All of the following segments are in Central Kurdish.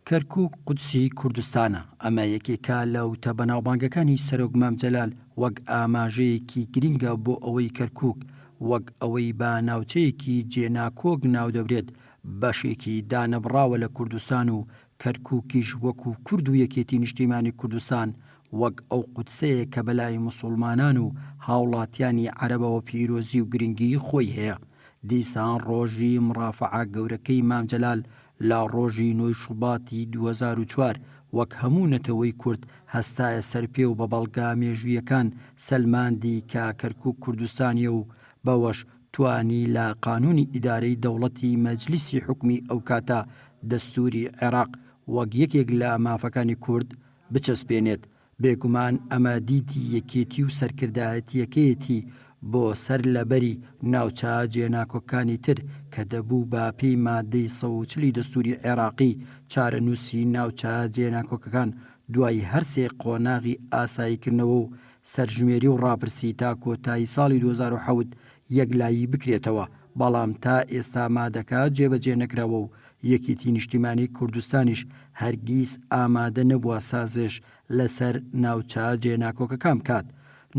کەرکوک قودسی کوردستانە، ئەمە یەکێکە لە وتە بەناوبانگەکانی سەرۆک مام جەلال وەک ئاماژەیەکی گرینگە بۆ ئەوەی کەرکوک وەک ئەوەی بە ناوچەیەکی جێناکۆک ناودەبرێت بەشێکی دانەبڕاوە لە کوردستان و کەرکوکیش وەکو کورد و یەکێتی نیشتیمانی کوردستان وەک ئەو قودسەیە کە بەلای موسوڵمانان و هاوڵاتیانی عەرەبەوە پیرۆزی و گرنگیی خۆی هەیە. دیسان ڕۆژی مڕافەعە گەورەکەی مام جەلال لە ڕۆژی نۆی شوباتی 2004 وەک هەموو نەتەوەی کورد هەستایە سەر پێ و بە بەڵگە مێژوویەکان سەلماندی کە کەرکوک کوردستانیە و بەوەش توانی لە قانونی ئیدارەی دەوڵەتی مەجلیسی حوکمی ئەوکاتە دەستوری عێراق وەک یەکێک لە مافەکانی کورد بچەسپێنێت، بێگومان ئەمە دیدی یەکێتی و سەرکردایەتییەکەیەتی بۆ سەر لەبەری ناوچە جێناکۆکانی تر کە دەبوو بە پێی مادەی 140 ی دەستوری عێراقی چارەنووسی ناوچە جێناکۆکەکان دوای هەرسێ قۆناغی ئاساییکردنەوە و سەرژمێری و ڕاپرسی تا کۆتایی ساڵی 2007 یەکلایی بکرێتەوە، بەڵام تا ئێستا مادەکە جێبەجێ نەکراوە و یەکێتی نیشتیمانی کوردستانیش هەرگیز ئامادە نەبووە سازش لەسەر ناوچە جێناکۆکەکان بکات.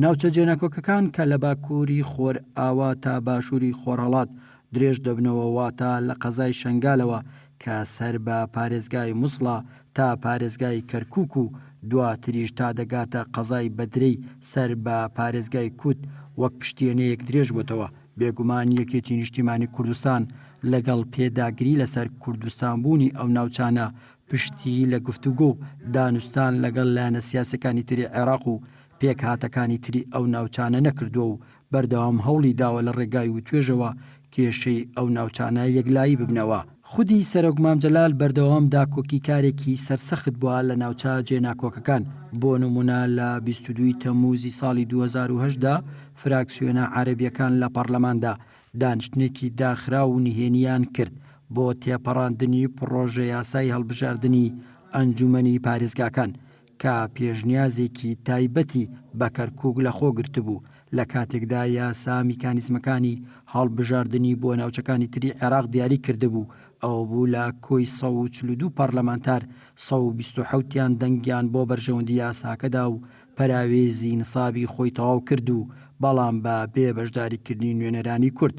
ناوچە جێناکۆکەکان کە لە باکووری خۆرئاوا تا باشووری خۆرهەڵات درێژ دەبنەوە واتە لە قەزای شەنگالەوە کە سەر بە پارێزگای موسڵە تا پارێزگای کەرکووک و دواتریش تا دەگاتە قەزای بەدرەی سەر بە پارێزگای کوت وەک پشتێنەیەک درێژ بۆتەوە. بێگومان یەکێتی نیشتیمانی کوردستان لەگەڵ پێداگری لەسەر کوردستانبوونی ئەو ناوچانە پشتی لە گفتوگۆ و دانوستان لەگەڵ لایەنە سیاسیەکانی تری عێراق و پێکهاتەکانی تری ئەو ناوچانە نەکردووە و بەردەوام هەوڵی داوە لە ڕێگای وتوێژەوە کێشەی ئەو ناوچانە یەکلایی ببنەوە. خودی سەرۆک مام جەلال بەردەوام داکۆکیکارێکی سەرسەخت بووە لە ناوچە جێناکۆکەکان، بۆ نموونە لە 22 ی تەممووزی ساڵی 2008 دا فراکسیۆنە عەرەبییەکان لە پەڕلەماندا دانیشتنێکی داخراو و نهێنییان کرد بۆ تێپەڕاندنی پڕۆژەیاسای هەڵبژاردنی ئەنجوومەنی پارێزگاکان کە پێشنیازێکی تایبەتی بە کەرکوک لەخۆ گرتبوو، لە کاتێکدا یاسا میکانیزمەکانی هەڵبژاردنی بۆ ناوچەکانی تری عێراق دیاری کردبوو، ئەوەبوو لە کۆی 142 پەڕلەمانتار 127 یان دەنگیان بۆ بەرژەوەندی یاساکە دا و پەراوێزی نسابی خۆی تەواو کرد و بەڵام بە بێ بەشداریکردنی نوێنەرانی کورد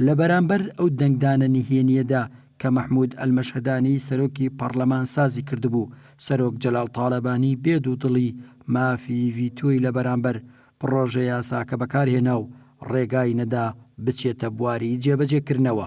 لە بەرامبەر ئەو دەنگدانە نهێنییەدا کە مەحمود ئەلمەشهەدانی سەرۆکی پەڕلەمان سازی کردبوو، سەرۆک جەلال تاڵەبانی بێ دوودڵی مافی ڤیتۆی لە بەرامبەر پڕۆژە یاساکە بەکارهێنا و ڕێگای نەدا بچێتە بواری جێبەجێکردنەوە.